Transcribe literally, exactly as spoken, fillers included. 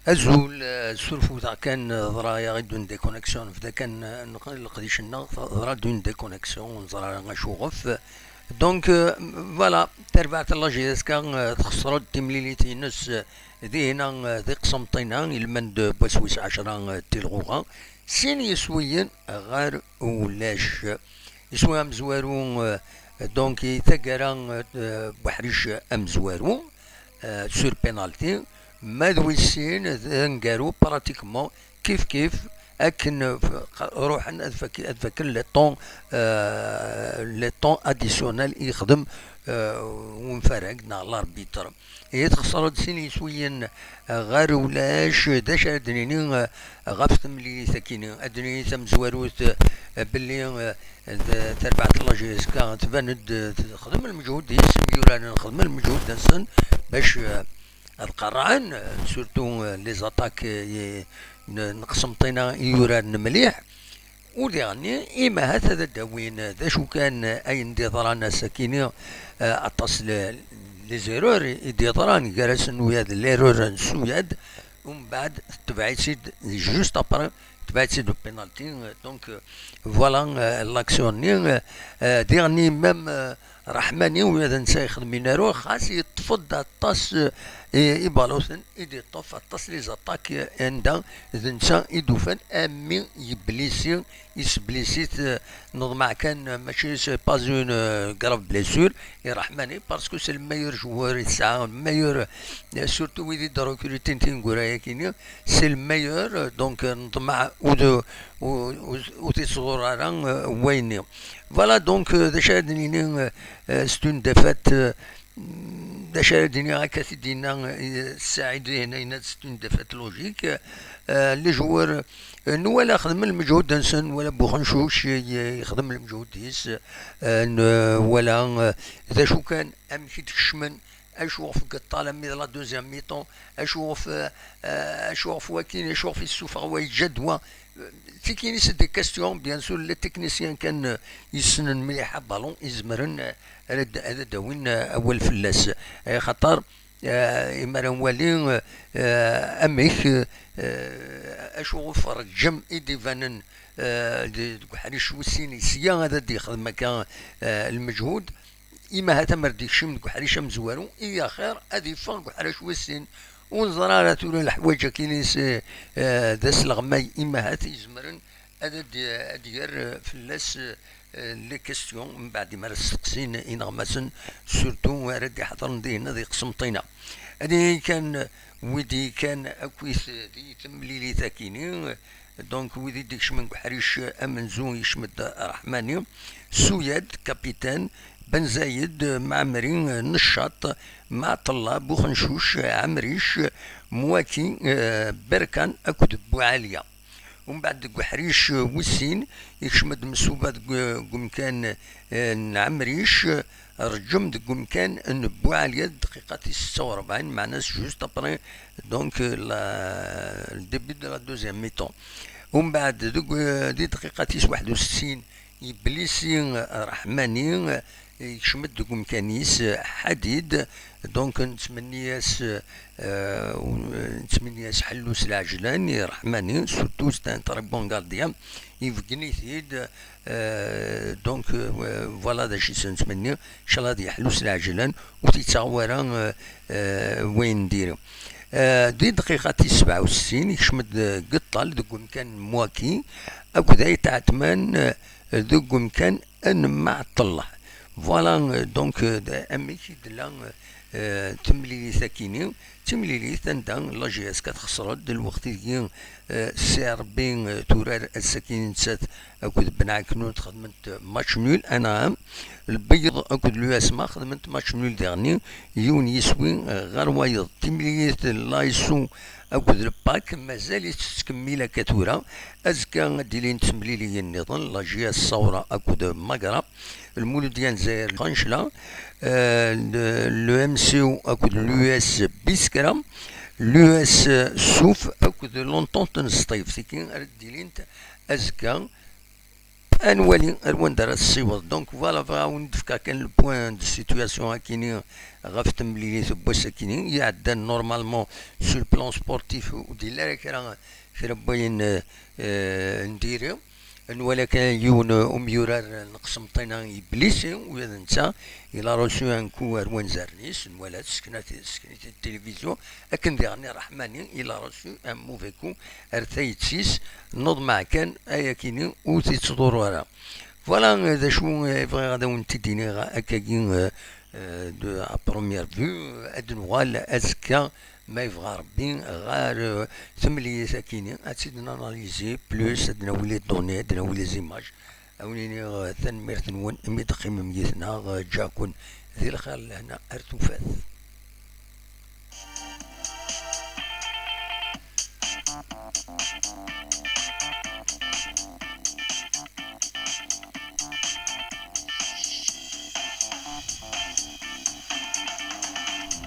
Azul, eh, surfuteɣ kan, eh, ḍra-yaɣ-id une déconnexion, nebda kan, eh, nq-, leqdic-nneɣ, ḍra-d une déconnexion, ur neẓri ara acuɣef. Donc, eh, voilà, tarbaɛt n la J S K, eh, txeṣṣer-d timlilit-ines, eh, dihina, eh, di Qsenṭina, ilmend n wass wis ɛecra, eh, tilɣuɣa, sin yiswiyen ɣer ulac. Iswi amezwaru, eh, donc, i taggara, eh, Buḥric amezwaru, eh, sur penalty, ma d wis sin d aneggaru, pratiquement kif kif, akken, eh, f-, ruḥen ad fak-, ad faken le temps, eh, le temps additionnel i yexdem, eh, unfarag neɣ l'arbitre. Ihi txeṣreḍ sin yiswiyen, eh, ɣer ulac. D acu ara d-nini, eh, ɣef temlilit-akini? Ad d-nini tamezwarut, eh, belli, eh, d-, tarbaɛt n la J S K tban-d, eh, texdem lmeǧhud-is, imyuraren xedmen lmeǧhud-nsen bac, eh, ad qarɛen, eh, surtout, eh, les attaques, eh, n-, n Qsenṭina i yuraren mliḥ. U diɣenni, imahat ad d-awin d acu kan ayen d-iḍran ass-akini, eh, aṭas le-, les erreurs i d-iḍran gar-asen uyad, l'erreur n Suyad, umbeɛd tetbeɛ-itt-id, juste après, tetbeɛ-itt-id penalty, donc, voilà, eh, l'action-nni, eh, diɣenni même, eh, Raḥmani, ula d netta yexdem une erreur, xas yeṭṭef-d aṭas, eh, i, ibaluten i d-yeṭṭef, aṭas les attaques, eh, anda d netta i d-ufan, ami yeblisi, yesblisi-t, eh, neḍmeɛ kan, eh, mačči, c'est pas une, eh, grave blessure i Raḥmani, parce que c'est le meilleur joueur i tesɛa, le meilleur, eh, surtout wid i d-recrutin tineggura-yakini, c'est le meilleur, eh, donc, eh, neḍmeɛ ur d-, ur, ur, ur t-ittḍurru ara, eh, wayenni. Voilà, donc, euh, d acu ara d-nini, euh, euh, c'est une défaite, euh, d acu ara d-iniɣ, akka t-id-yenna, euh, Saɛid, yenna, yenna-d c'est une défaite logique. Euh, les joueurs, euh, nwala xedmen lmeǧhud-nsen, nwala Buxencuc, euh, yexdem lmeǧhud-is, euh, nwala, euh, d acu kan, amek i d-kecmen, acuɣef Geṭṭal armi d la deuxième mi-temps, acuɣef, euh, euh, acuɣef wakin, acuɣef yessufeɣ wa, yeǧǧa-d wa. Tikini, c'est des questions, bien sûr, les techniciens kan, euh, yessnen mliḥ abalun, izemren, euh, ad, ad d-awin, euh, awal fell-as. Axaṭer, euh, imi ara nwali, euh, euh, amek, euh, euh, acuɣef reǧǧem i d-ibanen, euh, d-, deg uḥric wis sin, sya ad d-yexdem akka, euh, lmeǧhud, imahat amer d-ikcem deg uḥric amezwaru, i axir ad iffeɣ deg uḥric wis sin. Ur neẓri ara tura leḥwaǧ akkin-is, eh, d asleɣmay, imahat izemren ad, ad, ad d-yerr, eh, fell-as, eh, les questions, mbeɛd mi ara steqsin ineɣmasen, surtout ara d-iḥeḍren dinna di Qsenṭina. Ad yini kan wid i kan akkit di temlilit akkin-i, donc, wid i d-ikecmen deg uḥric amenzu, yekcem-d Raḥmani, Suyad, capitaine, Ben Zayed, Mɛemmri, Neccaṭ, Mɛeṭṭella, Buxencuc, Ɛemric, Mwaki, eh, Berkan akked Buɛaliya. Umbeɛd deg uḥric wis sin, yekcem-d Msuba deg, deg umkan, eh, n Ɛemric, Rǧem deg umkan n Buɛaliya, dqiqa tis setta u rebɛin, meɛna juste après, donc, la, le début de la deuxième mi-temps. Umbeɛd, deg, di dqiqa tis waḥed u settin, yeblisi Raḥmani, yekcem-d deg umkan-is, Ḥadid, donc, nettmenni-as, euh, nettmenni-as ḥellu s lɛejlan i Raḥmani, surtout c'est un très bon gardien, ibeggen-it-id, euh, donc, euh, voilà d acu i s-nettmenni, ncallah ad yeḥlu s lɛejlan, ur t-yettaɣ wara, euh, euh, wayen n diri. Euh, di dqiqa tis sebɛa u settin, yekcem-d, euh, Geṭṭal deg umkan n Mwaki, akked Ayt Ɛetman, euh, deg umkan n Mɛeṭṭella. Voilà, euh, donc, euh, d-, amek i d-tella, euh, temlilit akkin-i, d timlilit anda la J S K txeṣṣer-d lweqt-agi, euh, C R B, euh, turar ass-agi nettat akked Ben Ɛeknun xedment match nul, anɛam. Lbeyyeḍ akked l'U S M A xedment match nul diɣenni, yiwen yiswi, euh, ɣer wayeḍ. Timlilit n l'A S O akked le pak mazal-itt tettkemmil akka tura. Azekka ad d-ilint temliliyin nniḍen, la J S Saoura akked Magra, Lmuludya n Lezzayer Lxancla, euh, le, le M C O akked l'U S Biskra, l'U S Souf akked l'Entente n Sṭif. Tigi ara d-ilint azekka, ad nwali ar wanda ara tessiweḍ. Donc voilà, bɣiɣ ad wen-d-fkeɣ kan le point de situation akini ɣef temlilit n wass akini iɛeddan. Normalement, sur le plan sportif, ur d-yelli ara kra, kra n wayen, euh, euh, n diri. Nwala kan yiwen, euh, umyurar n Qsenṭina yeblisi, ula d netta il a reçu un coup ar wanzaren-is, nwala-t, tesken-it-id tilivizyu, akken diɣen Ṛaḥmani il a reçu un mauvais coup ar tayet-is. Neḍmeɛ kan ayakini ur t-ittḍurru ara. Voilà, euh, d acu, euh, bɣiɣ ad awen-t-id-iniɣ akkagi, euh, euh, de, à première vue. Euh, ad nuɣal azekka, ma yebɣa Rebbi, ɣer, euh, temlilit akini, ad tt-id-nanalizi plus, ad nawi les données, ad nawi les images. Ad wen-iniɣ, euh, tanemmirt-nwen imi d-teqqimem yid-neɣ. Euh, ǧǧaɣ-ken di lxir, lehna ar tufat.